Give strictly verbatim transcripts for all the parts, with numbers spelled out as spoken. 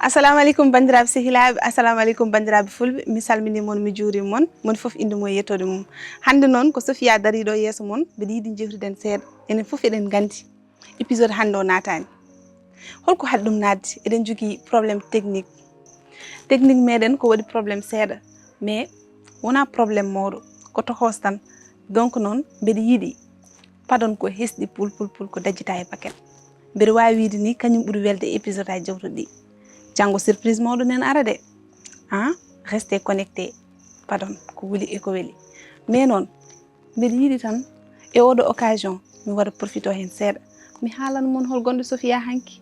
Assalamu aleykum, banndiraaɓe sehilaaɓe. Assalamu aleykum, banndiraaɓe fulɓe. Mi salmini mon, mi juuri mon. Mon fof innde mum e yettoode mum. Hannde noon ko Sofia dariiɗo yeeso mon. Mbeɗa yiɗi njewtiden seeɗa. Enen fof eɗen nganndi épisode hannde o naataani. Holko haɗi ɗum naatde? Eɗen njogii problème technique. Technique meɗen ko waɗi problème seeɗa, mais wonaa problème mawɗo. Ko tokoos tan. Donc noon, mbeɗa yiɗi paɗon ko hesɗi pul, pul, pul, ko dajjita e paquet. Mbeɗa waawi wiide ni kañum ɓuri welde e épisode aji jawtuɗi ɗi. Janngo surprise mawɗo nen ara de. Ah, restez connectés. Paɗon ko wuli e ko weli. Mais noon, mbeɗa yiɗi tan e oɗo occasion mi waɗa profito heen seeɗa. Mi haalan mon hol gonɗo Sofia hanki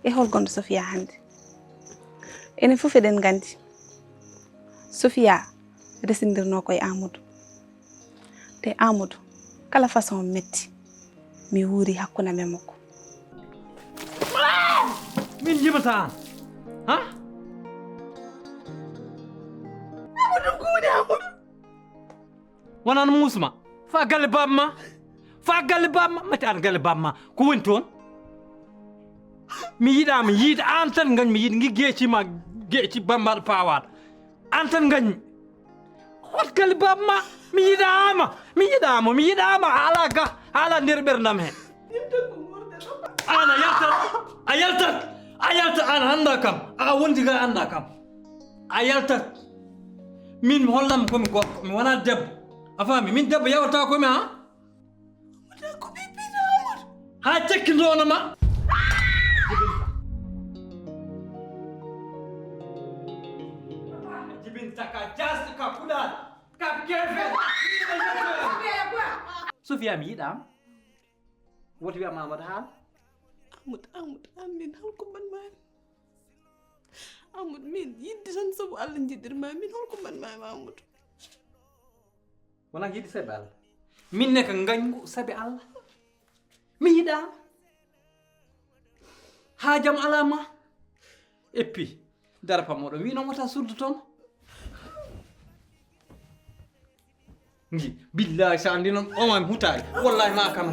e hol gonɗo Sofia hannde. Enen fof eɗen nganndi Sofia resindirno ko e Amadou. Te Amadou, kala façon metti mi wuuri hakkunde am e makko. Min jibata an. Ha? Amadou ko woni Amadou? Wonan muusma. Fa galle baaba ma. Fa galle baaba ma. Mati an galle baaba ma. Ko woni toon? Mi yiɗaama yiide aan tan ngañ mi yiɗi ngi geeci ma geeci bambaɗo paawaɗo. Aan tan ngañ mi. Hot galle baaba ma. Mi yiɗaama. Mi yiɗaama. Mi yiɗaama. A alaa ga. A alaa nder ɓerdam he. Aan a yaltat. A yaltat. A yaltat aan hannda kam. A wondi ga annda kam. A yaltat. Min mi hollam ko mi gorko. Mi wonaa debbo. A faami? Min debbo yawata ko mi ha? Wata ko ɓe piita Amadou. Ha cekki ndono ma. Jibinta ka jasde ka kuɗal ka kefe. Sofia mi yiɗam. Woti wiyam Amadou haal. Amadou Amadou an min holko mbanmami? Amadou min yidde tan sabu Allah jiɗirma min holko mbanmami Amadou? Wona yiɗi sabi Allah. Min ne ka ngañgu sabi Allah. Mi yiɗama. Haajam ala ma. Eppi. Dara pammoɗo wi noon wata suddu toon. Ngi billahi sa andi noon omami hutaali wallahi ma kam.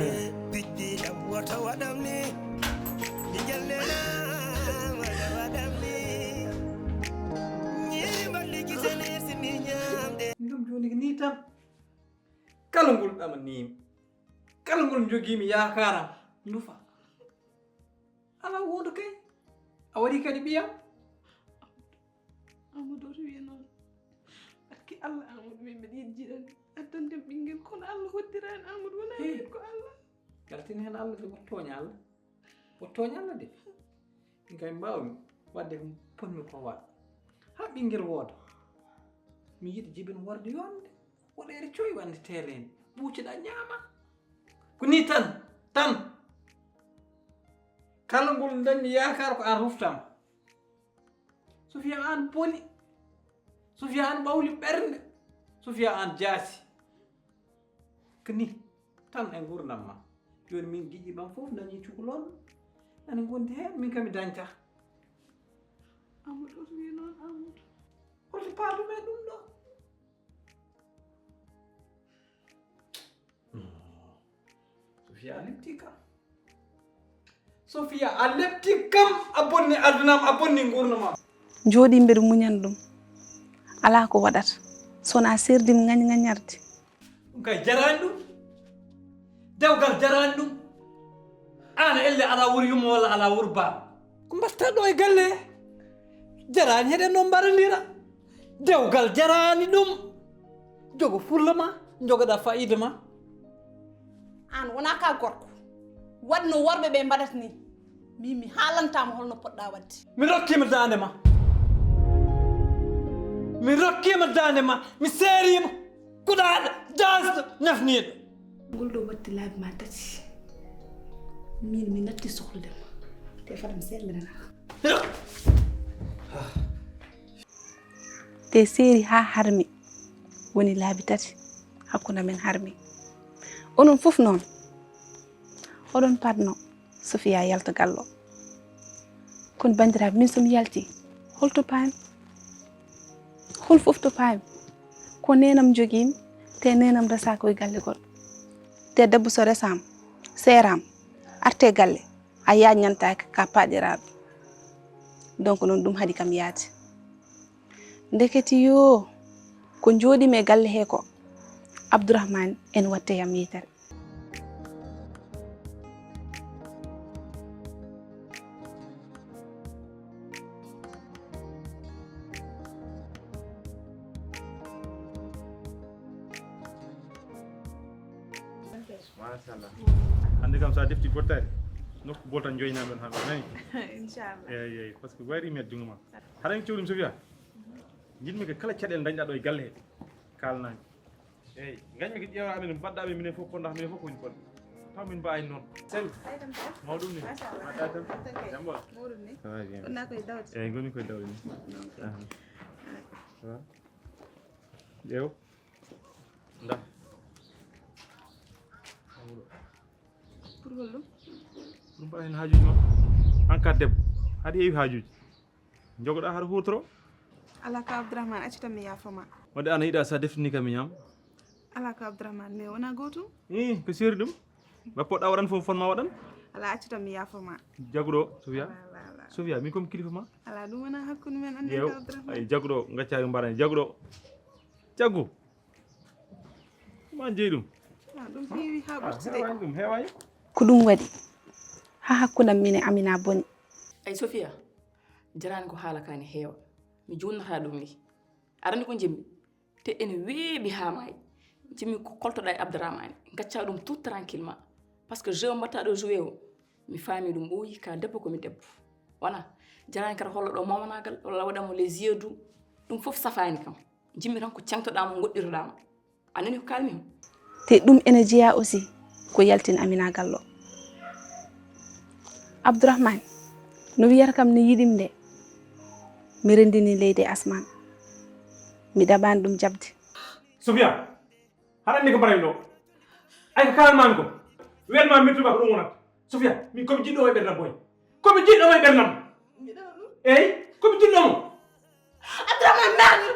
Biddi am woto waɗam ni. Ɓinngel nena woto waɗam ni. Ñiiri mballi gise nersini ñaamde. Ɗum jooni ni tan. Kala ngol ɗamanimi, kala ngol jogiimi yaakaaram, nufa. Alaa woodo kay. A waɗi kadi ɓiyam. Amadou oto wiye noon. Barki Allah Amadou min mbeɗa yiɗi jiɗan addandem ɓinngel kono Allah hoddirani Amadou wona min ko Allah. Yaltin heen Allah de woto tooñ Allah. Woto tooñ Allah de. Min kay mbawmi waɗde ko ponmi ko waɗ. Ha ɓinngel wooda. Mi yiɗi jibin worde yonde. Woɗeere coy wande teelende. Ɓuuciɗa ñaama. Ko ni tan tan. Kala ngol dañmi yaakaar ko an ruftam. Sofia an boni. Sofia an ɓawli ɓernde. Sofia an jaasi. Ko ni tan e ngurdam ma. Joni min giƴi ɓam fof dañi cukalon. Nani gondi heen min kami dañta. Amadou oto wiye noon Amadou. Hoto pardum e ɗum ɗo. Sofia a lepti kam. Sofia a lepti kam a bonni adunam a bonni ngurnamam. Jooɗi mbeɗa muñan ɗum. Alaa ko waɗata so wonaa seerdim ŋañŋañarde. Ɗum kay jaraani ɗum. Dewgal jaraani ɗum. Aan elle alaa wuro yumma walla alaa wuro baaba. Ko mbatta ɗo e galle jaraani heɗen noon mbaɗandira. Dewgal jaraani ɗum. Jogo fulla ma jogoɗa fayida ma. Aan wonaa ka gorko waɗ no worɓe ɓe mbaɗata ni. Min mi haalantaama holno poɗɗa waɗde. Mi rokkiima daande ma. Mi rokkiima daande ma. Mi seeriima. Kuɗaaɗo, jaasɗo, nafniiɗo. Ngol ɗo watti laabi ma tati. Min mi natti sohlude ma. Te fadam seeɗa mbeɗa nana. Te seeri haa harmi woni laabi tati hakkunde amen harmi. Onon fof noon oɗon paɗno Sofia yalta gallo. Kono banndiraaɓe min so mi yalti hol to paami? Hol fof to paami? Ko neenam jogiimi te neenam resaaka e galle goɗɗo. Te debbo so resaama seeraama arte galle a yaajnantaake ka paaɗiraaɗo. Donc noon ɗum haɗi kam yaade. Ndekete yoo, ko njooɗiimi e galle hee ko Abdourahmane ene watta yam yiytere. Machallah. Hannde kam so a defti bottaari nokku gol tan joynamen hannde nani. Inchallah. Eyyi eyyi, par ce que wayri mi junngo ma. Haɗa en cewɗum Sofia. Jiɗmi ko kala caɗeele dañɗa ɗo e galle he kalnami. Eyyi, gañmi ko ƴeewa amen mbaɗɗa amen minen fof ponda minen fof ko woni bonde. Taw min mbawi noon. Sel. Mawɗum ni. Machallah. Mbaɗɗa tan. Jambo. Mawɗum ni. Wona koye dawde. Eyyi, gonmi koye dawde ni. Ƴeew. Nda. Pour holɗum? Ɗum mbaɗa heen haajuuji ma. An ka debbo. Haɗa heewi haajuuji. Jogoɗa haɗa huutoro. Ala ka Abdourahmane, accu tan mi yaafo ma. Wadde an a yiɗa sa deftini kam mi ñaam. Ala ka Abdourahmane, mais wona gootum. Ih, ko seeri ɗum. Ba poɗɗa waɗan fof fon ma waɗan. Ala accu tan mi yaafo ma. Jaguɗo, Sofia. Ala, ala, ala. Sofia, min comme kilifa ma. Ala ɗum wona hakkunde men anndi ka Abdourahmane. Ay jaguɗo, gaccaari mbaɗa jaguɗo. Jaggu. Ma jeyi ɗum. Ah, ɗum heewi haa ɓurti de. Heewani ɗum, heewani. Ko ɗum waɗi haa hakkunde am min e Amina boni. Ay Sofia, jaraani ko haala kaa ne heewa. Mi juulnataa ɗum ni. Aɗa anndi ko njiɗmi? Te ene weeɓi haa maayi. Njiɗmi ko koltoɗaa e Abdourahmane, ngaccaa ɗum tout tranquillement. Parce que jeu mbaɗtaa ɗo joué o, mi faami ɗum ɓooyi, ka debbo ko mi debbo. Wona, jaraani kadi hollo ɗo mawnaagal, walla waɗa mo les yeux doux. Ɗum fof safaani kam. Njiɗmi tan ko ceŋtoɗaa mo, ngoɗɗitoɗaa mo. A nanii ko kaalmi o? Te ɗum ene jeyaa aussi ko yaltin Amina Gallo. Abdourahmane no wiyata kam ne yiɗim nde mi renndini leydi e asmaan. Mi ɗaɓaani ɗum jaɓde. Sofia, haɗa anndi ko mbaɗaymi ɗo? Ay ko kaalanmaami ko. Wiyatma mettuba ko ɗum wonata. Sofia, min komi jiɗɗo e ɓerdam boy. Komi jiɗɗo e ɓerdam. Eyi, komi jiɗɗo mo. Abdourahmane, merde.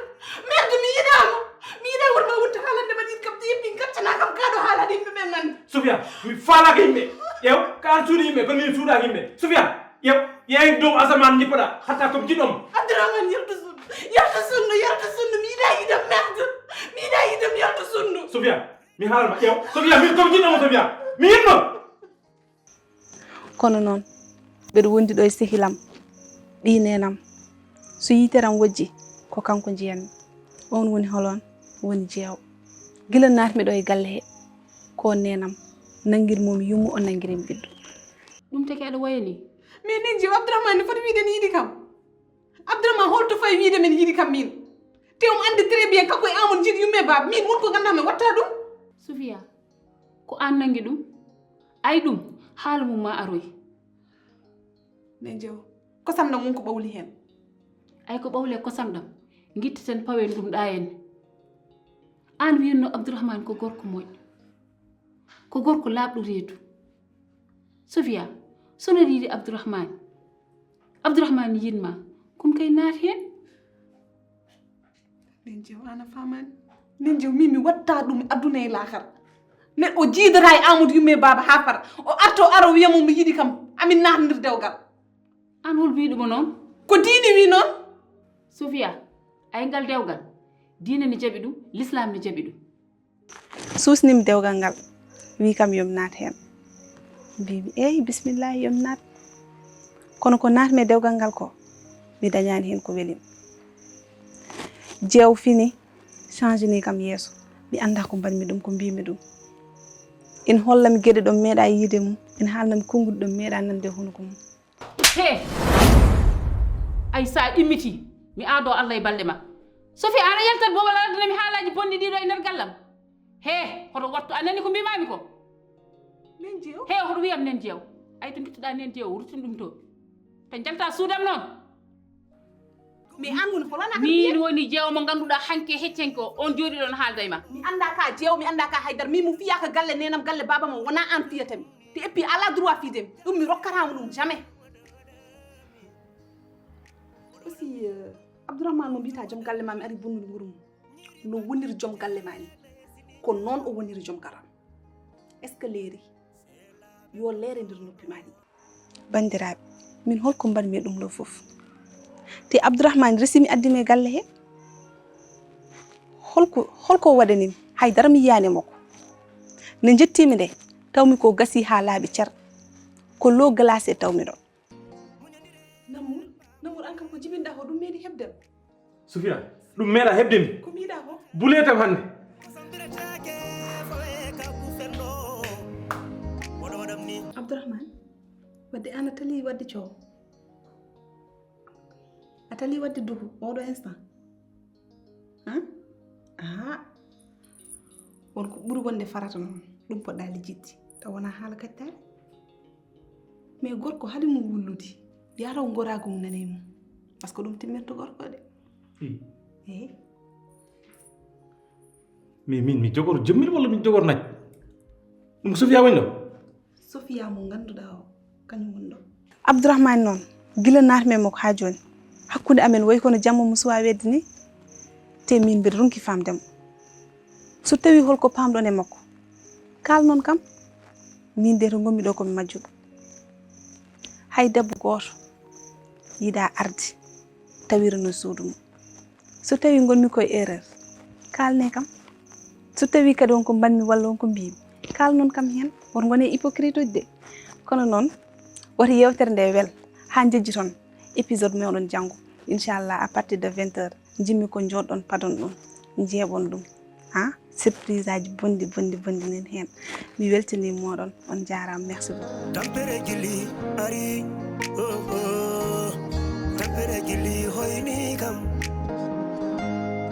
Merde, mi yiɗaa mo. Mi yiɗaa wonma wonta haalande ma ɗin kam te yimɓe gaccana kam kaɗo haalade yimɓe ɓen nande. Sofia, mi faalaaka yimɓe. Ƴeew, ka an suuɗi yimɓe kono min suuɗaaka yimɓe. Sofia, ƴeew, yeey dow asamaan njippoɗa hatta komi jiɗɗo mo. Abdourahmane, yaltu sunno, yaltu sunno, yaltu sunno, mi yiɗaa yiɗam merde. Mi yiɗaa yiɗam, yaltu sunno. Sofia, mi haalma ƴeew. Sofia, min komi jiɗɗo mo Sofia. Mi yiɗmo. Kono noon mbeɗo wondi ɗo e sehil am, ɓiy neenam. So yitere am wojji ko kanko njiyanmi. Oon woni hol oon? Woni Jeewo. Gila naatmi ɗo e galle he ko neenam nanngirmi yumma o nanngirmi ɓiɗɗo. Ɗum tagi aɗa woya ni? Mais neen Jeewo, Abdourahmane ne foti wiyde ne yiɗi kam. Abdourahmane hol to fayi wiyde men yiɗi kam min? Te omo anndi très bien kanko e Amadou njiɗi yumma e baaba. Min won ko nganndu-ɗaa mi watta ɗum. Sofia, ko aan nanngi ɗum? Ay ɗum, haala mum maa aroy. Neen Jeewo, kosam ɗam won ko ɓawli heen. Ay ko ɓawle kosam ɗam, ngitteten pawen ɗum ɗaa en. Aan wiyatnoo Abdourahmane ko gorko moƴƴo, ko gorko laaɓɗo reedu. Sofia, so no yiɗi Abdourahmane, Abdourahmane yiɗ ma, kon kay naat heen. Nen jew an a faamaani. Nen jew min mi watta ɗum aduna e laakara. Neɗɗo o jiidataa e Amadou yumma e baaba haa fara. O arta o ara o wiya mo mi yiɗi kam. Amin naatndir dewgal. Aan hol wii ɗum o noon? Ko diine wii noon. Sofia, ay ngal dewgal, diine ne jaɓi ɗum, lislaam ne jaɓi ɗum. Suusnimi dewgal ngal, wii kam yo mi naat heen. Mbiimi eey bismillaahi yo mi naat. Kono ko naatmi e dewgal ngal ko, mi dañaani heen ko welim. Jeew fini, change nii kam yeeso. Mi anndaa ko mbaɗmi ɗum, ko mbiimi ɗum. Ina holla mi geɗe ɗo mi meeɗaa yiyde mum, ina haalna mi konnguɗi ɗo mi meeɗaa nande e hunuko mum. He! Ay so a ɗimmitii, mi aadoo Alla e balɗe ma. Sofia, aɗa yaltat boowal addana mi haalaaji bonɗi ɗiɗo e nder gallam. He, hoto wattu, a nanii ko mbiimaami ko? Nen jeew? He, hoto wiyam nen jeew. Ay to nduttuɗaa nen jeew, ruttin ɗum to. To njaltaa suudam noon. Mais aan woni hol ana? Miin woni jeewo mo ngannduɗaa hanki e hecci hanki o, oon jooɗiiɗo no haalda e ma. Mi anndaa ka jeewo, mi anndaa ka haydara. Miin mo fiyaaka galle neenam, galle baaba mo, wonaa aan fiyata mi. Te et puis a alaa droit fiyde mi. Ɗum mi rokkataa mo ɗum jamais. Aussi, euh, Abdourahmane mo mbiytaa joom galle ma mi ari bonnude nguru mum. No woniri joom galle ma ni, ko noon o woniri joom galle am. Est-ce que leeri? Yo leere nder noppi ma ɗi. Banndiraaɓe, min hol ko mbaɗmi e ɗum ɗo fof? Te Abdourahmane resimi addimi e galle he. Holko holko waɗanimi? Hay dara mi yiyaani e makko. Nde njettiimi nde, tawmi ko gasi haa laaɓi cer. Ko lo glace tawmi ɗon. Namour, Namour, an kam ko jibinɗa ko ɗum meeɗi heɓdem. Sofia, ɗum meeɗa heɓde mi. Ko mbiɗa ko? Buleetam hannde. Abdourahmane, wadde an a tali wadde coow. A tali wadde duhu oɗo instant. Hein? Ah. Won ko ɓuri wonde farata noon. Ɗum poɗɗa lijjitde. Taw wona haala kaccaari. Mais gorko haɗi mo wullude. Yataw goraagu mum nana e mum. Parce que ɗum timmirta gorko de. Hmm. Eyi. Mais min mi jogoro jemmil walla min jogoro naj? Ɗum ko Sofia woni ɗo? Sofia mo ngannduɗaa o, kañum woni ɗo. Abdourahmane noon, gila naatmi e makko haa jooni, hakkunde amen wayi kono jamma mo suwaa weeɓde ni. Te min mbiɗa ronki faamde mo. So tawii holko paamɗon e makko, kaalnon kam. Min de to ngonmi ɗo ko mi majjuɗo. Hay debbo gooto yiɗaa arde tawira no suudu mum. So tawii ngonmi koye erreur, kaalne kam. So tawii kadi won ko mbaɗmi walla won ko mbiimi, kaalnon kam heen. Woto ngone hypocrite uji de. Kono noon, woto yewtere nde wel haa njejjiton épisode mooɗon janngo. Inchallah, à partir de vingt heures, njimmi ko njooɗɗon padon ɗum, njeeɓon ɗum. Ha? Surprise aji bonɗi, bonɗi, bonɗi nan heen. Mi weltanii mooɗon, on njaaraama, merci beaucoup. Tampere gili ari, oh, oh. Tampere gili hoyni kam.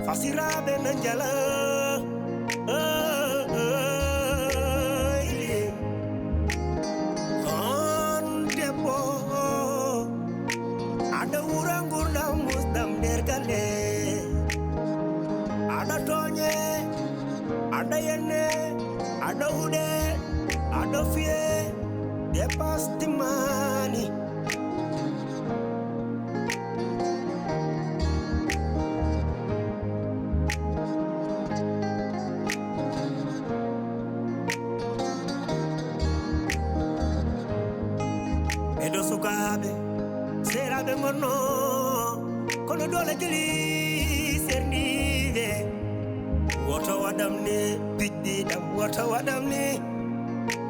Fasiraaɓe na njala, oh, oh, oh. On debbo, aɗa wura ngurdam musdam nder galle. Aɗa tooñe, aɗa yenne, aɗa huɗe, aɗa fiye, dépasse timmaani. Ɓeɗo sukaaɓe, seeraaɓe ngonno, kono doole jeli serniiɓe. Woto waɗam ni, piɗɗi ɗam, woto waɗam ni.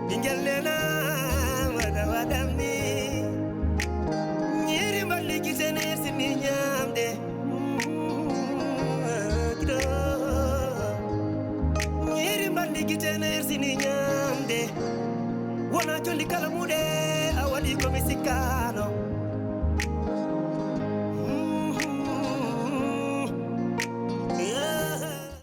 Ɓingel nena, woto waɗam ni. Ñiiri mballi gite ne sini ñaamde. Mm, giɗo. Ñiiri mballi gite ne sini ñaamde. Wona jolli kala muɗe, a waɗi ko mi sikka.